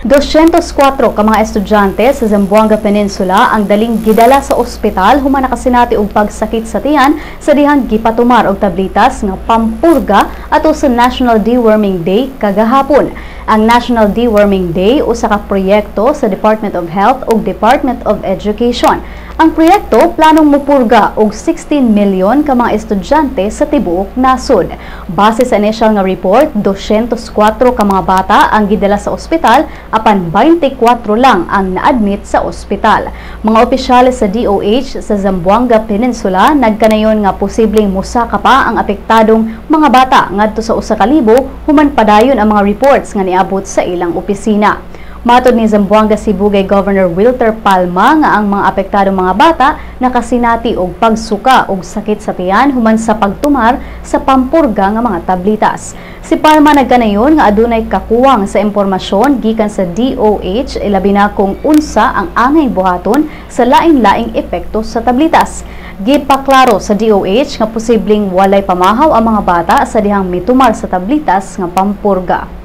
204 ka mga estudyante sa Zamboanga Peninsula ang daling gidala sa ospital human nakasinati og pagsakit sa tiyan sa dihang gipatumar og tablitas nga pampurga ato sa National Deworming Day kagahapon. Ang National Deworming Day usa ka proyekto sa Department of Health ug Department of Education. Ang proyekto planong mupurga og 16 milyon ka mga estudyante sa tibuok nasod. Base sa initial nga report, 204 ka mga bata ang gidala sa ospital apan 24 lang ang naadmit sa ospital. Mga opisyales sa DOH sa Zamboanga Peninsula nagkanayon nga posibleng musaka pa ang apektadong mga bata ngadto sa 1,000 human padayon ang mga reports nga niabot sa ilang opisina. Matod ni Zamboanga Sibugay Governor Wilter Palma nga ang mga apektadong mga bata nakasinati og pagsuka og sakit sa tiyan human sa pagtumar sa pampurga nga mga tablitas. Si Palma nagkanayon nga adunay kakuwang sa impormasyon gikan sa DOH, ilabi na kung unsa ang angay buhaton sa lain-laing epekto sa tablitas. Gipaklaro sa DOH nga posibleng walay pamahaw ang mga bata sa dihang mitumar sa tablitas nga pampurga.